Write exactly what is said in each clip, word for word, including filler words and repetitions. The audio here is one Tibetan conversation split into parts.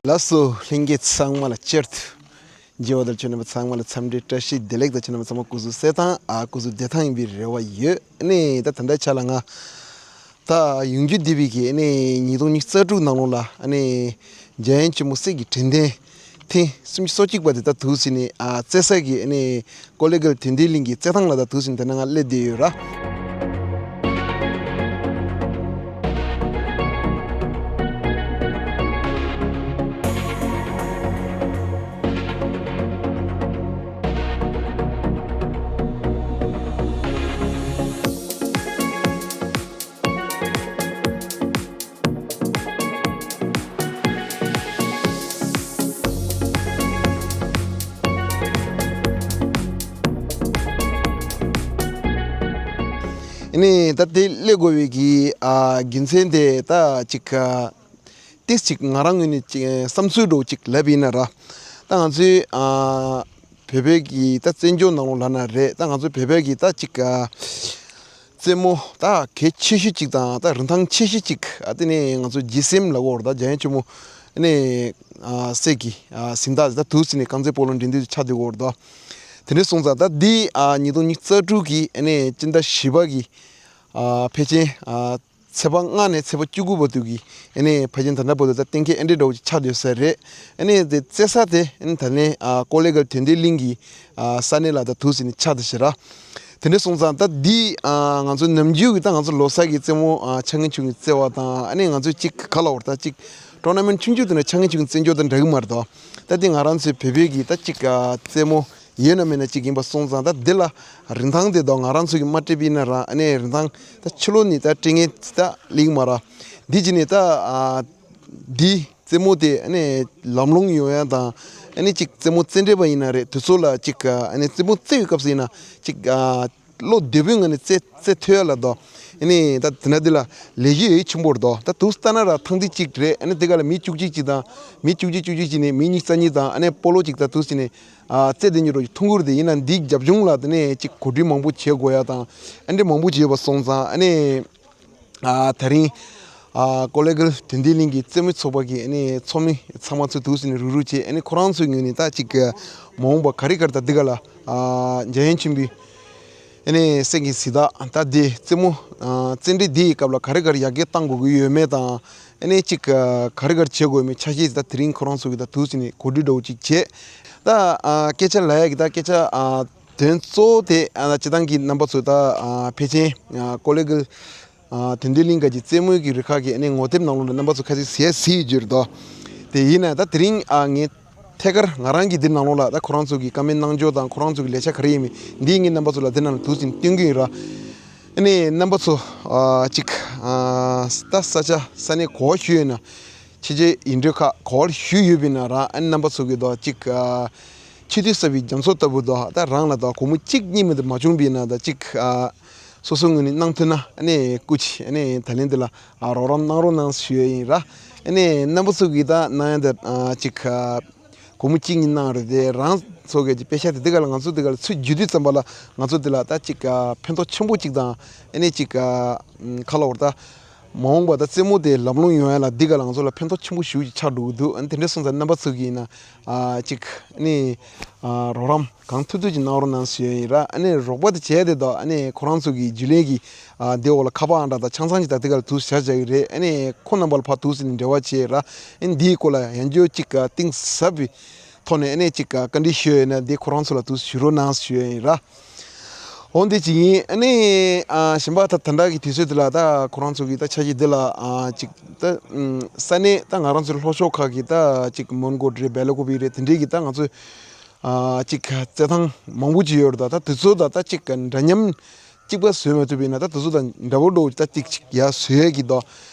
ལགས་སོ། ལྷན་རྒྱས་ཚང་མ་ལ་བཅར་དུ་མཇལ་བ་དང་ཁྱེད་རྣམ་པ་ཚང་མ་ལ་འཚམས་འདྲི་བཀྲ་ཤིས་བདེ་ལེགས་དང་། ཁྱེད་རྣམ་པ་ཚང་མ་སྐུ་གཟུགས་གསལ་ཐང་ཨ་སྐུ་གཟུགས་བདེ་ཐང་ཡིན་པའི་རེ་བ་ཡོད། ཨ་ནི་ད་ད་ལྟའི་ཆ་ལ་ང་ད་ཡོང་རྒྱུ་བསྡད་པའི་གི་ཨ་ནི་ཉིས་སྟོང་ཉི་ཤུ་རྩ་དྲུག་ནང་ལོགས་ལ་ཨ་ནི་འཇམ་དབྱངས་ཆོས་མོ་གསེར་གྱི་དྲན་རྟེན་ཐེངས་སུམ་ཅུ་སོ་གཅིག་པ་དེ་ད་དུས་ཚོད་ནས་ཨ་རྩེ་ས་གི་ཨ་ནི་ཀོ་ལེ་གལ་དོན་ལྡན་གླིང་གི་རྩེད་ཐང་ལ་ད་དུས་ཚོད་འདི་ན་ང་སླེབས་བསྡད་ཡོད་ར། ཨ་ནི་ད་དེ་སླེབས་དགོས་པའི་གི་ཨ་རྒྱུ་མཚན་དེ་ད་ཅིག་ཨ་ཏིས་ཅིག་ང་རང་ངོས་ནས་ཅིག་བསམ་ཚུལ་འདྲ་བོ་ཅིག་ལབ་ཡིན་ན་ར། ད་ང་ཚོའི་ཨ་བོད་པའི་གི་ད་བཙན་བྱོལ་ནང་ལོགས་ལབ་ན་རེད། ད་ང་ཚོའི་བོད་པའི་གི་ད་ཅིག་ཨ་རྩེད་མོ་ད་གལ་ཆེ་ཤོས་ཅིག་དང་ད་རིན་ཐང་ཆེ་ཤོས་ཅིག་ཨ་དེ་ནས་ང་ཚོ་རྗེས་སེམས་ལབ་དགོས་རེད། ད་འཇམ་དབྱངས་ཆོས་མོ་ཨ་ནི་ཨ་གསེར་གྱི་ཨ་གཟེངས་རྟགས་ད་དུས་ཚོད་ནས་རྐང་རྩེད་སྤོ་ལོ་འགྲན་བསྡུར་ཆགས་བསྡད་ཡོད་རེད་དོ། དེ་འདྲ་སོང་ཙང་ད་འདི་ཨ་ཉིས་སྟོང་ཉི་ཤུ་རྩ་དྲུག་གི་ཨ་ནི་སྤྱི་ཟླ་བཞི་པ་གི་ཨ་ཕལ་ཆེར་ཨ་ཚེས་པ་ལྔ་ནས་ཚེས་པ་བཅུ་དགུ་བར་དུ་གི་ཨ་ནི་ཕལ་ཆེར་ད་ལྟ་བར་དུ་ད་གཏན་འཁེལ་ཨེ་འདྲ་འདྲ་བོ་ཅིག་ཆགས་བསྡད་ས་རེད། ཨ་ནི་དེ་རྩེ་ས་དེ་ཨ་ནི་ད་ནི་ཨ་ཀོ་ལེ་གལ་དོན་ལྡན་གླིང་གི་ཨ་ས་གནས་ལ་ད་དུས་ཚོད་ནས་ཆགས་བསྡད་ཤག་ར། དེ་འདྲ་སོང་ཙང་ད་འདི་ཨ་ང་ཚོ་ནམ་རྒྱུན་གྱི་ད་ང་ཚོ་ལོ་གསར་གྱི་རྩེད་མོ་ཨ་ཆ་ངན་ཆུང་ངུ་རྩེ་བ་དང་ཨ་ནི་ང་ཚོས་ཅིག་ག་ལབ་དགོས་རེད། ད་ཅིག་ཊོར་ན་མེན་ཊི་ཆུང་ཆུང་དེ་འདྲ་ཆ་ངན་ཆུང་ངུ་རྩེ་འཇོག་དང་འདྲ་གི་མ་རེད་དོ། ད་འདི་ང་རང་ཚོའི་བོད་པའི་གི་ད་ཅིག་ཨ་རྩེད་མོ་ཡོད་ན་མེད་ན་ཅིག་ཡིན་པ་སོང་ཙང་ད་འདི་ལ་རིན་ཐང་དེ་དང་ང་རང་ཚོ་གི་མ་སྤྲད་པ་ཡིན་ན་ར་ཨ་ནི་རིན་ཐང་ད་ཕྱི་ལོགས་ནས་ད་སྤྲད་མཁན་ད་ལིག་མ་ར། འདི་བྱས་ནས་ད་ཨ་འདི་རྩེད་མོ་དེ་ཨ་ནི་ལམ་ལྷོང་ཡོང་ཡ་དང་ཨ་ནི་ཅིག་རྩེད་མོ་རྩེ་འདྲེས་པ་ཡིན་ན་རེད། དེ་ཚོ་ལ་ཅིག་ཨ་ནི་རྩེད་མོ་རྩེ་བའི་སྐབས་སུ་ཡིན་ན་ཅིག་ཨ་བློ་བདེ་པོའི་ངང་ནས་རྩེ་རྩེ་ཐུབ་ཡ་ལ་དོ། ཨ་ནི་ད་དེ་འདྲ་འདི་ལ་ལས་གཞི་ཡོད་ཆེན་པོ་རེད་དོ། ད་དུས་ལྟར་ན་ར་ཐེངས་འདི་གཅིག་རེད། ཨ་ནི་དེ་ག་ལ་མི་བཅུ་གཅིག་ཅིག་དང་མི་བཅུ་གཅིག་བཅུ་གཅིག་ཅིག་ནས་མི་ཉི་ཤུ་རྩ་གཉིས་དང་ཨ་ནི་སྤོ་ལོ་ཅིག་ད་དུས་ཟིན་ནས་ཨ་རྩེད་དེ་ཉོ་རོགས་ཀྱི་ཐུང་ཀུར་དེ་ཡིན་ན་འདི་རྒྱབ་ལྗོངས་ལ་དེ་ནས་ཅིག་གོ་སྒྲིག་མང་པོ་བྱེད་དགོས་ཡ་དང་ཨ་འདྲ་མང་པོ་བྱས་པ་སོང་ཙང་ཨ་ནི་ཨ་དེ་རིང་ཨ་ཀོ་ལེ་གལ་དོན་ལྡན་གླིང་གི་རྩེད་མོའི་ཚོགས་པ་གི་ཨ་ནི་ཚོགས་མི་ཚང་མ་ཚོ་དུས་ཟིན་ནས་རུག་རུག་བྱས། ཨ་ནི་ཁོ་རང་ཚོའི་ངོས་ནས་ད་ཅིག་མ་འོངས་པ་ག་རེ་ག་རེ་ད་འདི་ག་ལ་ཨ་འཇམ་དབྱངས་ཆོས་འཕེལ་ཨ་ནི་གསེར་གྱི་གཟེངས་རྟགས་ད་འདི་རྩེད་མོ་ཨ་རྩེད་འགྲན་འདི་ཡི་སྐབས་ལ་ག་རེ་ག་རེ་ཡར་རྒྱས་གཏང་དགོས་ཀྱི་ཡོད་མེད་དང་ཨ་ནི་ཅིག་ཨ་ག་རེ་ག་རེ་བྱེད་དགོས་མེད་ཆ་ཤས་ད་དེ་རིང་ཁོ་རང་ཚོ་གི་ད་དུས་ཟིན་ནས་གོ་སྒྲིག་འདྲ་བོ་ཅིག་བྱས། ད་ཨ་སྐད་ཆ་ལབ་ཡ་གི་ད་སྐད་ཆ་ཨ་དོན་གཙོ་བོ་དེ་ཨ་སྤྱི་བཏང་གི་རྣམ་པ་ཚོ་ད་ཨ་ཕལ་ཆེར་ཨ་ཀོ་ལེ་གལ་ཨ་དོན་ལྡན་གླིང་ག་གི་རྩེད་མོའི་གི་རིགས་ཁག་གི་ཨ་ནི་ངོ་དེབ་ནང་ལོགས་ལ་རྣམ་པ་ཚོ་ཁ་ཤས་གཟིགས་ཡ་གཟིགས་ཡོད་རྒྱུ་རེད་དོ། དེ་ཡིན་ན་ད་དེ་རིང་ཨ་ངས་ཐད་ཀར་ང་རང་གི་འདི་ནང་ལོགས་ལ་ད་ཁོ་རང་ཚོ་གི་བཀའ་མོལ་གནང་ཕྱོགས་དང་ཁོ་རང་ཚོ་གི་ལས་འཆར་ག་རེ་ཡིན་མིན་འདི་ངས་རྣམ་པ་ཚོ་ལ་འདི་ནང་ལ་དུས་ཟིན་སྟོན་གྱི་ཡིན་ར། ཨ་ནི་རྣམ་པ་ཚོ་ཨ་ཅིག་ཨ་ད་ས་ཆ་ས་གནས་ག་པར་བཞུགས་ཡོད་ན་ཕྱི་རྒྱལ་ཡིག་འབྲེལ་ཁག་ག་པར་བཞུགས་ཡོད་པ་ཡིན་ན་ར་ཨ་ནི་རྣམ་པ་ཚོ་གི་ད་ཅིག་ཨ་ཆེས་མཐོའི་གསར་པའི་རྒྱ་མཚོ་ལྟ་བུ་དང་ད་རང་ལ་ད་སྒོར་མོ་གཅིག་གཉིས་མ་གཏོགས་མ་བྱུང་བ་ཡིན་ན་ད་ཅིག་ཨ་སོ་སོའི་ངོས་ནས་གནང་ཐུབ་ན་ཨ་ནི་སྐུ་མཁྱེན་ཨ་ནི་ད་ལན་འདི་ལ་ཨ་རོགས་རམ་གནང་རོགས་གནང་ཞུ་ཡ་ཡིན་ར། ཨ་ནི་རྣམ་པ་ཚོ་གིས་ད་གནང་ཡ་ད་ཨ་ཅིག་ཨ་སྒོར་མོ་གཅིག་གཉིས་གནང་རེད་དེ་རང་ཚོ་གི་དཔེ་ཆ་དེ་འདི་ག་ལ་ང་ཚོ་འདི་ག་ལ་ཚུར་བརྒྱུད་དུས་ཙམ་པ་ལ་ང་ཚོ་འདི་ལ་ད་ཅིག་ཨ་ཕན་ཐོགས་ཆེན་པོ་གཅིག་དང་ཨ་ནི་ཅིག་ཨ་ཁ་ལོ་བར་ད། མ་འོངས་པ་ད་རྩེད་མོ་དེ་ལམ་ལྷོང་ཡོང་ཡ་ལ་འདི་ག་ལ་ང་ཚོ་ལ་ཕན་ཐོགས་ཆེན་པོ་ཞེ་པོ་ཅིག་ཆགས་འགྲོ་གི་འདུག་ཨ་ནི་དེ་འདྲ་སོང་ཙང་རྣམ་པ་ཚོ་གིས་ཡིན་ན་ཨ་ཅིག་ཨ་ནི་ཨ་རོགས་རམ་གང་ཐུབ་ཐུབ་ཅིག་གནང་རོགས་གནང་ཞུ་ཡ་ཡིན་ར། ཨ་ནི་རོགས་པ་དེ་བྱས་ཏེ་ད་ཨ་ནི་ཁོ་རང་ཚོ་གི་རྒྱུན་ལས་ཀྱི་ཨ་དེ་འོག་ལ་ཁ་པར་ཨང་གྲངས་དང་ཆ་ཚང་ཅིག་ད་འདི་ག་ལ་དུས་བཞག་བཞག་གི་རེད། ཨ་ནི་ཁོ་རྣམ་པ་ལ་ཕར་དུས་ཟིན་ནས་འབྲེལ་བ་བྱེད་ར། ཨ་ནི་འདིའི་སྐོར་ལ་ཡང་བསྐྱར་ཅིག་ཨ་གཏིང་ཟབ་པའི་ཐོག་ནས་ཨ་ནི་ཅིག་ཨ་བཀའ་འདྲི་ཞུ་ཡ་ཡིན་ན་འདི་ཁོ་རང་ཚོ་ལ་དུས་ཞུ་རོགས་གནང་ཞུ་ཡ་ཡིན་ར། འོ་འདི་ཅིག་ཡིན། ཨ་ནི་ཨ་གཞན་པ་ད་ད་ལྟ་གི་དུས་ཚོད་འདི་ལ་ད་ཁོ་རང་ཚོ་གི་ད་འཆར་གཞི་འདི་ལ་ཨ་ཅིག་ད་ཨུམ་ས་གནས་ད་ང་རང་ཚོའི་ལྷོ་ཕྱོགས་ཁག་གི་ད་ཅིག་མོན་གྷོ་རེད། སྦེལ་ཀོབ་རེད། དེ་འདྲའི་གི་ད་ང་ཚོའི་ ཨ་ཅིག་རྩེད་ཐང་མང་པོ་ཅིག་ཡོད་རེད། ད་ད་དེ་ཚོ་ད་ད་ཅིག་འདྲ་མཉམ་གཅིག་པ་བཟོས་མ་ཐུབ་པ་ཡིན་ན། ད་དེ་ཚོ་དང་འདྲ་པོ་འདྲ་པོ་ཅིག་ད་ཅིག་ཅིག་ཡར་བཟོ་ཡས་ཀྱི་ད་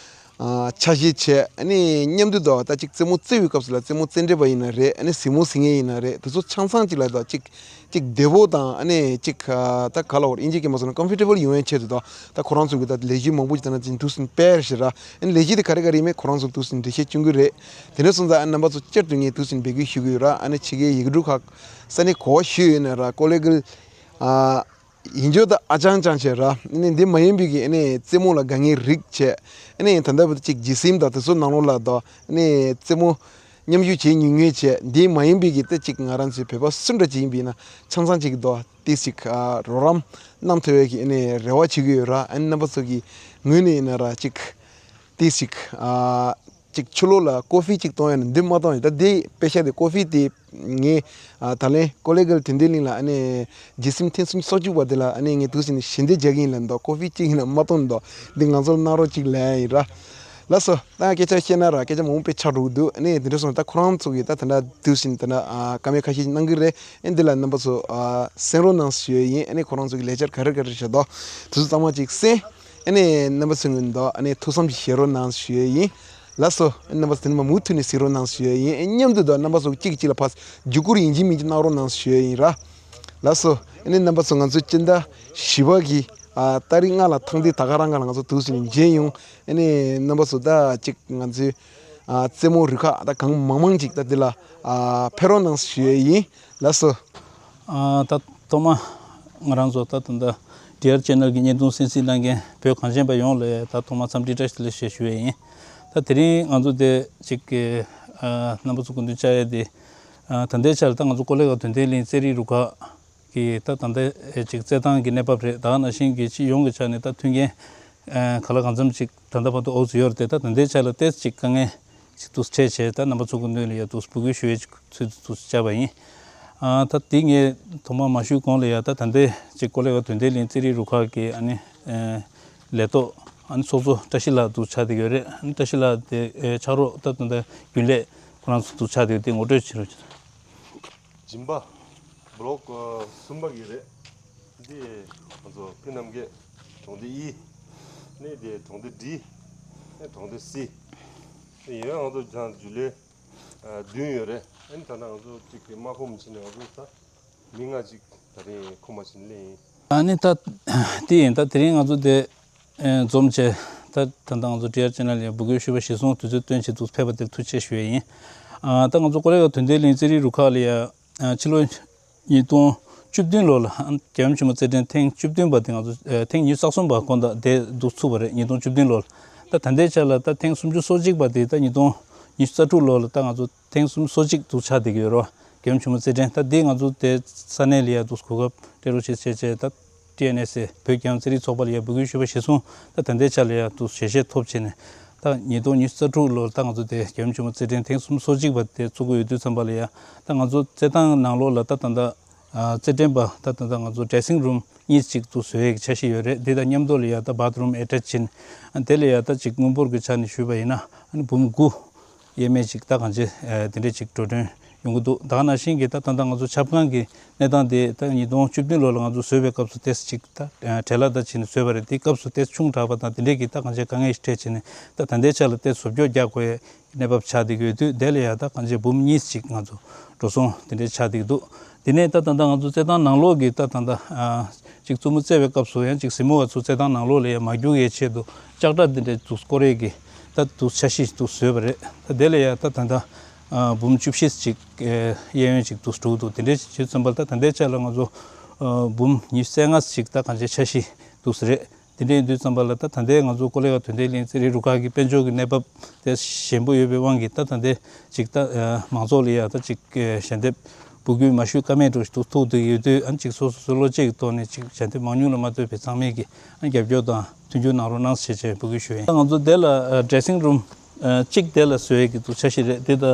ཨ་འཆར་གཞི་བྱས། ཨ་ནི་མཉམ་དུ་ད་ད་ཅིག་རྩེད་མོ་རྩེ་བའི་སྐབས་སུ་ལ་རྩེད་མོ་རྩེ་འགྲན་པ་ཡིན་ན་རེད། ཨ་ནི་གཟིགས་མོ་གཟིགས་མཁན་ཡིན་ན་རེད། དེ་ཚོ་ཆ་ཚང་གཅིག་ལ་ད་ཅིག་ཅིག་བདེ་པོ་དང་། ཨ་ནི་ཅིག་ཨ་ད་ག་ལབ་དགོས་རེད། དབྱིན་ཇིའི་སྐད་མ་སོང་ན་ཀོན་ཕོར་ཊེ་བལ་ཡོང་ཡས་ཆེད་དུ་ད་ད་ཁོ་རང་ཚོ་གི་ད་ལས་གཞི་མང་པོ་ཅིག་ད་ན་ཅིག་འདུག་སེ་སྤེལ་ཞེས་ར། ཨ་ནི་ལས་གཞི་དེ་ག་རེ་ག་རེ་ཡིན་མིན་ཁོ་རང་ཚོ་འདུག་སེ་འགྲེལ་བཤད་བསྐྱོན་གྱི་རེད། དེ་འདྲ་སོང་ཙང་ཨ་རྣམ་པ་ཚོ་བསྐྱར་དུ་ངས་འདུག་སེ་འབོད་སྐུལ་ཞུ་གི་ཡོད་ར། ཨ་ནི་ཕྱི་རྒྱལ་ཡིག་འབྲུ་ཁག་ས་གནས་ག་པར་བཞུགས་ཡོད་ན་ར། ཀོ་ལི་གྷལ་ཨ་ཡིན་རྒྱུ་ད་ཨ་ཅང་ཅང་བྱས་ར། ཨ་ནི་འདི་མ་ཡིན་པའི་གི་ཨ་ནི་རྩེད་མོ་ལ་དགའ་མཁན་རིགས་བྱས། ཨ་ནི་ད་ལྟ་བར་དུ་ཅིག་ཇི་སིམ་དང་དེ་ཚོ་ནང་ལོགས་ལ་ད་ཨ་ནི་རྩེད་མོ་མཉམ་ཞུགས་བྱེད་མྱོང་མྱོང་བྱས། འདི་མ་ཡིན་པའི་གི་ད་ཅིག་ང་རང་ཚོའི་བོད་པ་སུ་འདྲ་ཅིག་ཡིན་པ་ཡིན་ན་ཆ་ཚང་ཅིག་ད་ཏོག་ཙམ་ཅིག་ཨ་རོགས་རམ་གནང་ཐུབ་པའི་གི་ཨ་ནི་རེ་བ་བྱེད་ཀྱི་ཡོད་ར། ཨ་ནི་རྣམ་པ་ཚོ་གི་ངོས་ནས་ཡིན་ན་ར་ཅིག་ཏོག་ཙམ་ཅིག་ཨ་ཅིག་ཕྱི་ལོགས་ལ་ཀོ་ཧྥི་ཅིག་གཏོང་ཡ་ན་འདི་མ་གཏོང་ཡ། ད་འདི་པེ་ཤ་དེ་ཀོ་ཧྥི་དེ་ངས་ཨ་ད་ལན་ཀོ་ལི་གྷལ་དོན་ལྡན་གླིང་ལ་ཨ་ནི་ཇི་སིམ་ཐེངས་སུམ་ཅུ་སོ་གཅིག་པ་དེ་ལ་ཨ་ནི་ངས་འདུག་སེ་ནས་ཞལ་འདེབས་རྒྱག་གི་ཡིན་ལབ་འདུག་ཀོ་ཧྥི་གཅིག་ཡིན་ན་མ་གཏོང་འདུག་འདི་ང་ཚོར་གནང་རོགས་གཅིག་ལབ་ཡ་ཡིན་ར། ལགས་སོ། ད་སྐད་ཆ་བཤད་ན་ར་སྐད་ཆ་མང་པོ་དཔེ་ཆགས་འགྲོ་གི་འདུག་ཨ་ནི་དེ་འདྲ་སོང་ད་ཁོ་རང་ཚོ་གིས་ད་ད་ལྟ་འདུག་སེ་ད་ལྟ་ཨ་བཀའ་མོལ་ཁ་ཤས་གནང་གི་རེད། ཨ་འདི་ལ་རྣམ་པ་ཚོ་ཨ་གསན་རོགས་གནང་ཞུ་ཡ་ཡིན། ཨ་ནི་ཁོ་རང་ཚོ་གི་ལས་འཆར་ག་རེ་ག་རེ་བྱེད་འདུག་དེ་ཚོ་ཚང་མ་ཅིག་གསན། ཨ་ནི་རྣམ་པ་ཚོ་གི་འདུག་ཨ་ནི་ཐུགས་བསམ་ཅིག་བཞེས་རོགས་གནང་ཞུ་ཡ་ཡིན། ལགས་སོ། རྣམ་པ་ཚོ་དེ་ནས་མུ་མཐུད་ནས་གཟིགས་རོགས་གནང་ཞུ་ཡ་ཡིན། མཉམ་དུ་དང་རྣམ་པ་ཚོ་གཅིག་གཅིག་ལ་ཕར་བརྒྱུད་སྐུར་ཡིན་གཅིག་མིན་གཅིག་གནང་རོགས་གནང་ཞུ་ཡ་ཡིན་ར། ལགས་སོ། ཨ་ནི་རྣམ་པ་ཚོ་ང་ཚོའི་སྤྱི་ཟླ་བཞི་པ་གི་ཨ་ཏ་རིག་ལྔ་ལ་ཐེངས་འདི་ད་ག་རང་ག་ལ་ང་ཚོ་འདུག་སེ་མཇལ་ཡོང་། ཨ་ནི་རྣམ་པ་ཚོ་ད་གཅིག་ང་ཚོའི་ཨ་རྩེད་མོ་རུ་ཁག་ད་གང་མང་མང་ཅིག་ད་འདི་ལ་ཨ་ཕེབས་རོགས་གནང་ཞུ་ཡ་ཡིན། ལགས་སོ། ཨ་ད་ཐོག་མ་ང་རང་ཚོ་ད་ད་ལྟ་ཌི་ཨར་ཅེ་ནལ་གྱི་བརྙན་ཐུང་གསན་གཟིགས་གནང་མཁན་བོད་གངས་ཅན་པ་ཡོངས་ལ་ད་ཐོག་མ་འཚམས་འདྲི་བཀྲ་ཤིས་བདེ་ལེགས་ཞེས་ཞུ་ཡས་ཡིན། ད་དེ་རིང་ང་ཚོ་དེ་གཅིག་གི་ཨ་རྣམ་པ་ཚོ་སྐུ་མདུན་བཅར་ཡས་དེ་ཨ་ད་ལྟའི་ཆར་ད་ང་ཚོ་ཀོ་ལི་གྷལ་དོན་ལྡན་གླིང་རྩེད་རིགས་རུ་ཁག་གི་ད་ད་ལྟའི་གཅིག་རྩེད་ཐང་གི་གནས་བབ་རེད། ད་ག་ནང་བཞིན་གྱི་སྤྱི་ཡོངས་ཀྱི་ཆ་ནས་ད་མཐུན་རྐྱེན་ཨ་ག་ལ་གང་འཚམ་ཅིག་ད་ལྟ་བར་དུ་འོག་ཚོ་ཡོད་རེད་དེ། ད་ད་ལྟའི་ཆ་ལ་ཏོག་ཙམ་ཅིག་དཀའ་ངལ་ཅིག་ཏུ་འཕྲད་བྱས། ད་རྣམ་པ་ཚོ་སྐུ་མདུན་ལ་ཡ་ཏུ་འབོད་སྐུལ་ཞུ་ཡས་ཅིག་ཚུལ་དུ་བཅར་བ་ཡིན། ཨ་ད་དེ་ངས་ཐོག་མ་མ་ཞུས་གོང་ལ་ཡ་ད་ད་ལྟའི་ཅིག་ཀོ་ལི་གྷལ་དོན་ལྡན་གླིང་རྩེད་རིགས་རུ་ཁག་གི་ཨ་ནི་ཨེ་ལས་ཐོག་ཨ་ནི་ཚོགས་གཙོ་བཀྲ་ཤིས་ལགས་འདུག་ཆགས་བསྡད་ཡོད་རེད། ཨ་ནི་བཀྲ་ཤིས་ལགས་དེ་ཨེ་ཕྱག་རོགས་ད་ད་ལྟ་རྒྱུན་ལས་ཁོ་རང་ཚོ་འདུག་ཆགས་བསྡད་ཡོད། དེ་ངོ་སྤྲོད་བྱེད་རོགས་བྱེད། སྦྱིན་པ་བློག་གསུམ་པ་གི་རེད། འདི་ང་ཚོ་ཕི་ནམ་གྱི་གྲོང་སྡེ་ཨི། ནི་དེ་གྲོང་སྡེ་ཌི། ནི་གྲོང་སྡེ་སི། ནི་ཡོད་ང་ཚོ་ཀྱང་རྒྱུན་ལས་བདུན་ཡོད་རེད། ཨ་ནི་ད་ལྟ་ང་ཚོ་གཅིག་གི་དམག་དཔུང་ཕྱིན་ནས་ང་ཚོ་ད་མི་ལྔ་གཅིག་ད་རིང་ཁོམ་པ་ཕྱིན་ལེན་ཡིན། ཨ་ནི་ད་དེ་ཡིན། ད་དེ་རིང་ང་ཚོ་དེ་ཨེ་འཛོམས་བྱས་ད་ད་ལྟ་ང་ཚོ་ཌི་ཨར་ཅེ་ནལ་ལ་འབོད་སྐུལ་ཞུས་པ་གཞིར་བཟུང་དུས་ཚོད་བཏོན་བྱས་འདུག་ཕེབས་པ་དེར་ཐུགས་རྗེ་ཆེ་ཞུ་ཡས་ཡིན། ཨ་ད་ང་ཚོ་ཀོ་ལི་གྷལ་དོན་ལྡན་གླིང་རྩེད་རིགས་རུ་ཁག་ལ་ཡ་ཨ་ཕྱི་ལོ་ཉིས་སྟོང་བཅུ་བདུན་ལོ་ལ་ཨ་རྒྱལ་ཡུམ་ཆེན་མོ་རྩེད་འགྲན་ཐེངས་བཅུ་བདུན་པ་དེ་ང་ཚོ་ཨ་ཐེངས་ཉི་ཤུ་རྩ་གསུམ་པ་དགོངས་དག་དེ་འདུག་ཚུགས་པ་རེད། ཉིས་སྟོང་བཅུ་བདུན་ལོ་ལ། ད་ད་ལྟའི་ཆ་ལ་ད་ཐེངས་སུམ་ཅུ་སོ་གཅིག་པ་དེ་ད་ཉིས་སྟོང་ཉི་ཤུ་རྩ་དྲུག་ལོ་ལ་ད་ང་ཚོ་ཐེངས་སུམ་ཅུ་སོ་གཅིག་འདུག་ཆགས་བསྡད་ཀྱི་ཡོད་རེད། རྒྱལ་ཡུམ་ཆེན་མོ་རྩེད་འགྲན་ད་འདི་ང་ཚོ་དེ་ས་གནས་ལ་ཡ་འདུག་གོ་སྐབས་སྤྲད་རོགས་བྱེད་བྱས་བྱས་ད་ཊི་ཨེན་ཨེས་ཨེ་བོད་རྒྱལ་ཡོངས་རྩེད་རིགས་ཚོགས་པ་ལ་ཡ་འབོད་སྐུལ་ཞུས་པ་གཞིར་བཟུང་ད་ད་ལྟའི་ཆ་ལ་ཡ་འདུག་ཞལ་བཞེས་ཐོབ་བྱས་ནས་ད་ཉིས་སྟོང་ཉི་ཤུ་རྩ་དྲུག་ལོར་ད་ང་ཚོ་དེ་རྒྱལ་ཡུམ་ཆེན་མོ་རྩེད་འགྲན་ཐེངས་སུམ་ཅུ་སོ་གཅིག་པ་དེ་བཙུགས་ཀྱི་ཡོད་དུས་ཙམ་པ་ལ་ཡ་ད་ང་ཚོ་རྩེད་ཐང་ནང་ལོགས་ལ་ད་ད་ལྟ་ཨ་རྩེད་འགྲན་པ་ད་ད་ལྟ་ང་ཚོ་ཌེ་སིང་རུམ་གཉིས་ཅིག་ཏུ་བཟོ་ཡས་ཀྱི་འཆར་གཞི་ཡོད་རེད། འདི་དང་མཉམ་དུ་ལ་ཡ་ད་བཱཐ་རུམ་ཨེ་ཊེཆ་ཡིན། ཨ་དེ་ལ་ཡ་ད་ཅིག་དངུལ་འབོར་གྱི་ཆ་ནས་ཞུས་པ་ཡིན་ན་ཨ་ནི་འབུམ་དགུ་ཡས་མས་ཅིག་ད་གང་ཅི་ཨ་དེ་འདྲས་ཅིག་འགྲོ་གྲོན་ཡོང་གི་འདུག་ད་ག་ནང་བཞིན་གྱི་ད་ད་ལྟ་ང་ཚོ་ཆབ་ཁང་གི་གནས་སྟངས་དེ་ད་ཉིས་སྟོང་བཅུ་བདུན་ལོ་ལ་ང་ཚོ་བཟོས་པའི་སྐབས་སུ་ཏོག་ཙམ་ཅིག་ད་ཨ་བྲེལ་བ་ད་བྱས་ནས་བཟོས་པ་རེད། དེ་སྐབས་སུ་ཏོག་ཙམ་ཆུང་དྲགས་པ་དང་དེ་འདྲས་ཀྱི་ད་གང་ཅི་དཀའ་ངལ་ཞིག་འཕྲད་བྱས་ནས་ད་ད་ལྟའི་ཆ་ལ་ཏོག་ཙམ་བཟོ་བཅོས་རྒྱག་དགོས་ཡས་གནས་བབ་ཆགས་བསྡད་ཀྱི་ཡོད་དུས། དེ་ལ་ཡ་ད་གང་ཅི་འབུམ་གཉིས་ཅིག་ང་ཚོ་འགྲོ་སོང་དེ་འདྲས་ཆགས་བསྡད་ཀྱི་འདུག་དེ་ནས་ད་ད་ལྟ་ང་ཚོ་རྩེད་ཐང་ནང་ལོགས་ཀྱི་ད་ད་ལྟ་ཨ་ཅིག་རྩེད་མོ་རྩེ་བའི་སྐབས་སུ་ཡང་ཅིག་གཟིགས་མོ་བ་ཚོ་རྩེད་ཐང་ནང་ལོགས་ལ་ཡ་མ་རྒྱུག་ཡས་ཆེད་དུ་ལྕགས་དྲ་དེ་འདྲས་འདུག་སྐོར་ཡས་ཀྱི་ད་འདུག་འཆར་གཞི་འདུག་བཟོས་པ་རེད། ད་དེ་ལ་ཡ་ད་ད་ལྟ་ཨ་འབུམ་བཅུ་བཞི་ཅིག་ཨ་གཡས་གཡོན་ཅིག་འདུག་འགྲོ་གི་འདུག་དེ་འདྲས་བྱས་ཙམ་པ་ལ་ད་ད་ལྟའི་ཆ་ལ་ང་ཚོ་ཨ་འབུམ་ཉི་ཤུ་རྩ་ལྔ་ཅིག་ད་གང་ཅི་འཆར་གཞི་འདུག་ས་རེད། དེ་འདྲ་ཡིན་དུས་ཙམ་པ་ལ་ད་ད་ལྟའི་ང་ཚོ་ཀོ་ལི་གྷལ་དོན་ལྡན་གླིང་རྩེད་རིགས་རུ་ཁག་གི་དཔལ་འབྱོར་གྱི་གནས་བབ་དེ་ཞན་པོ་ཡོད་པའི་དབང་གིས་ད་ད་ལྟའི་ཅིག་ད་ཨ་མང་ཚོགས་ལ་ཡ་ད་ཅིག་ཨ་ཞལ་འདེབས་འབོད་སྐུལ་མ་ཞུས་ཀ་མེད་འགྲོ་ཞིག་ཏུ་ཐུག་བསྡད་ཡོད་དུས། ཨ་ཅིག་སོ་སོ་སོ་བློ་གཅིག་གི་ཐོག་ནས་ཅིག་ཞལ་འདེབས་མང་ཉུང་ལ་མ་ལྟོས་པའི་ཚང་མས་ཀྱི་ཨ་རྒྱབ་སྐྱོར་དང་མཐུན་འགྱུར་གནང་རོགས་གནང་ཞེས་བྱས་འབོད་སྐུལ་ཞུ་ཡིན། ད་ང་ཚོ་དེ་ལ་ཨ་ཌེ་སིང་རུམ་ཨ་གཅིག་དེ་ལ་བཟོ་ཡས་ཀྱི་འདུག་འཆར་གཞི་རེད། དེ་ད་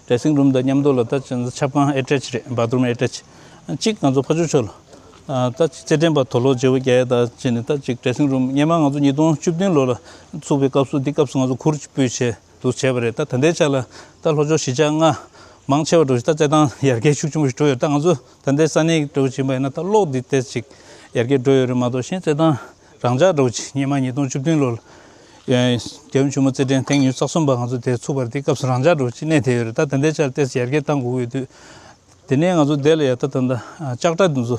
ཌེ་སིང་རུམ་དང་མཉམ་དུ་ལ་ད་ཆབ་ཁང་ཨེ་ཊེཆ་རེད། བཱཐ་རུམ་ཨེ་ཊེཆ་གཅིག་ང་ཚོ་ཕར་ཕྱོགས་ཕྱོགས་ལ། ཨ་ད་རྩེད་འགྲན་པ་དུག་ལོག་བརྗེ་པོ་རྒྱག་ཡས་ད་བྱས་ནས་ད་ཅིག་ཌེ་སིང་རུམ་སྔོན་མ་ང་ཚོ་ཉིས་སྟོང་བཅུ་བདུན་ལོ་ལ་ཚུགས་པའི་སྐབས་སུ་འདི་སྐབས་སུ་ང་ཚོ་གུར་ཅིག་སྤོས་བྱས་འདུག་བྱས་པ་རེད། ད་ད་ལྟའི་ཆ་ལ་ད་ལྷོ་ཕྱོགས་གཞིས་ཆགས་ལྔ་ མང་ཆེ་བ་འདྲ་བོ་ཞིག་ད་རྩེད་ཐང་ཡར་རྒྱས་ཤུགས་ཆེན་པོ་ཞིག་འགྲོ་ཡོད། ད་ང་ཚོ་ད་ལྟའི་ས་གནས་འདྲ་བོ་ཅིག་ཡིན་པ་ཡིན་ན་ད་གློག་འདི་ཏོག་ཙམ་ཅིག་ཡར་རྒྱས་འགྲོ་ཡོད་རེད་མ་གཏོགས། གཞན་རྩེད་ཐང་རང་འཇགས་འདྲ་བོ་ཅིག་སྔོན་མ་ཉིས་སྟོང་བཅུ་བདུན་ལོ་ལ་ཨེ་རྒྱལ་ཡུམ་ཆེན་མོ་རྩེད་འགྲན་ཐེངས་ཉི་ཤུ་རྩ་གསུམ་པ་ང་ཚོ་དེ་ཚུགས་པ་རེད། དེ་སྐབས་སུ་རང་འཇགས་འདྲ་བོ་ཅིག་གནས་བསྡད་ཡོད་རེད། ད་ད་ལྟའི་ཆར་ཏོག་ཙམ་ཡར་རྒྱས་གཏང་དགོས་ཀྱི་འདུག་དེ་ནས་ང་ཚོ་དེ་ལ་ཡ་ད་ད་ལྟ་ལྕགས་དྲ་འདི་ཚོ་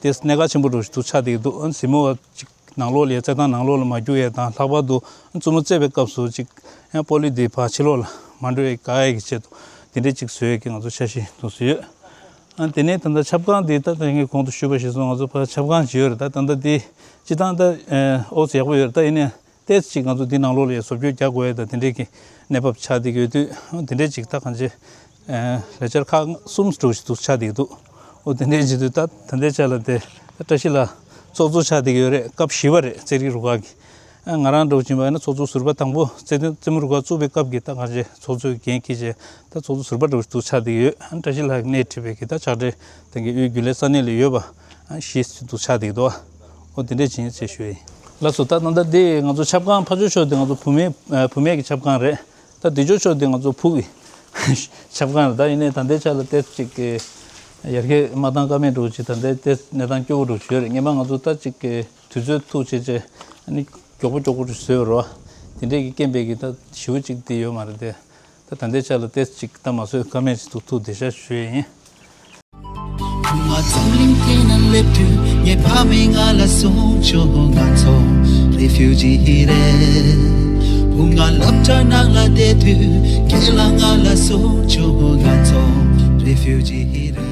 ཏོག་ཙམ་གནད་འགག་ཆེན་པོ་འདྲ་བོ་ཞིག་འདུག་ཆགས་བསྡད་ཀྱི་འདུག་གཟིགས་མོ་བ་ཅིག་ནང་ལོགས་ལ་ཡ་རྩེད་ཐང་ནང་ལོགས་ལ་མ་རྒྱུག་ཡས་དང་། ལྷག་པར་དུ་རྩེད་མོ་རྩེ་བའི་སྐབས་སུ་ཅིག་ཡང་པོ་ལི་འདི་ཕར་ཕྱི་ལོགས་ལ་མ་འགྲོ་ཡས་དགག་ཡས་ཀྱི་ཆེད་དུ་དེ་འདྲས་ཅིག་བཟོ་ཡས་ཀྱི་ང་ཚོ་འཆར་གཞི་འདུག་སེ་ཡོད། ཨ་དེ་ནས་ད་ལྟ་ཆབ་ཁང་འདི་ད་ལྟ་ངས་གོང་དུ་ཞུས་པ་བཞིན་སོང་། ང་ཚོ་ཕར་ཆབ་ཁང་ཅིག་ཡོད་རེད། ད་ད་ལྟ་འདི་སྤྱིར་བཏང་ད་ཨོ་ཙི་ཡག་པོ་ཡོད་རེད། ད་ཡིན་ནའི་ཏོག་ཙམ་ཅིག་ང་ཚོ་འདི་ནང་ལོགས་ལ་ཡ་བཟོ་བཅོས་རྒྱག་དགོས་ཡས་དང་དེ་འདྲས་ཀྱི་གནས་བབ་ཆགས་བསྡད་ཀྱི་ཡོད་དུས། དེ་འདྲས་ཅིག་ད་གང་ཅི་ལས་འཆར་ཁག་གསུམ་འདྲ་བོ་ཞིག་འདུག་ཆགས་བསྡད་ཀྱི་འདུག་ཨོ་དེ་འདྲས་བྱེད་དུས་ད་ད་ལྟའི་ཆ་ལ་དེ་བཀྲ་ཤིས་ལགས་ཚོགས་གཙོ་ཆགས་བསྡད་ཀྱི་ཡོད་རེད། སྐབས་བཞི་པ་རེད། རྩེད་རིགས་རུ་ཁག་གི། ཨ་ང་རང་འདྲ་བོ་ཅིག་ཡིན་པ་ཡིན་ན་ཚོགས་གཙོ་ཟུར་པ་དང་པོ་རྩེད་འགྲན་རྩེད་མོ་རུ་ཁག་བཙུགས་པའི་སྐབས་ཀྱི་ད་གང་ཅི་ཚོགས་གཙོའི་འགན་འཁྱེར་བྱས། ད་ཚོགས་གཙོ་ཟུར་པ་འདྲ་བོ་ཞིག་འདུག་ཆགས་བསྡད་ཀྱི་ཡོད། ཨ་བཀྲ་ཤིས་ལགས་ཀྱིས་སྣེ་ཁྲིད་པའི་གི་ད་ཕྱག་སྦྲེལ་དེ་གི་དབུས་རྒྱུན་ལས་ས་གནས་ལ་ཡོད་པ་ཨ་བཞི་ཞིག་འདུག་ཆགས་བསྡད་ཀྱི་འདུག་ཨོ་དེ་འདྲས་བྱེད་ཡིན་ཟེར་ཞུ་ཡིན། ལགས་སོ། ད་ད་ལྟ་འདི་ང་ཚོ་ཆབ་ཁང་ཕར་ཕྱོགས་ཕྱོགས་དེ་ང་ཚོ་བུད་མེད་ཨ་བུད་མེད་ཀྱི་ཆབ་ཁང་རེད། ད་འདི་ཕྱོགས་ཕྱོགས་དེ་ང་ཚོ་བུ་གི་ཆབ་ཁང་རེད། ད་ཡིན་ནའི་ད་ལྟའི་ཆ་ལ་ཏོག་ཙམ་ཅིག་གི་ཡར་རྒྱས་མ་བཏང་ཀ་མེད་འདྲ་བོ་ཅིག་ད་ལྟའི་ཏོག་ཙམ་གནས་སྟངས་སྐྱོ་བོ་འདྲ་བོ་ཅིག་ཡོད་རེད། སྔོན་མ་ང་ཚོ་ད་ཅིག་གི་དུས་ཚོད་ཐུག་བྱས་བྱས་ཨ་ནི་མགྱོགས་པོ་མགྱོགས་པོ་ཅིག་བཟོས་པ་རེད་བ། དེ་འདྲས་ཀྱི་རྐྱེན་པས་ཀྱི་ད་ཞེ་པོ་ཅིག་དེ་ཡོད་མ་རེད་དེ། ད་ད་ལྟའི་ཆ་ལ་ཏོག་ཙམ་ཅིག་ད་མ་བཟོས་ཀ་མེད་ཅིག་འདུག་ཐུག་བསྡད་ཤག་ཞུ་ཡས་ཡིན། བུ་ང་འཛམ་གླིང་སྟེང་ན་སླེབས་དུས་ངའི་ཕ་མས་ང་ལ་གསུངས་བྱུང་། ང་ཚོ་རེ་ཕིའུ་ཇི་རེད། བུ་ང་སློབ་གྲྭ་ནང་ལ་བསྡད་དུས་རྒན་ལགས་ང་ལ་གསུངས་བྱུང་། ང་ཚོ་རེ་ཕིའུ་ཇི་རེད།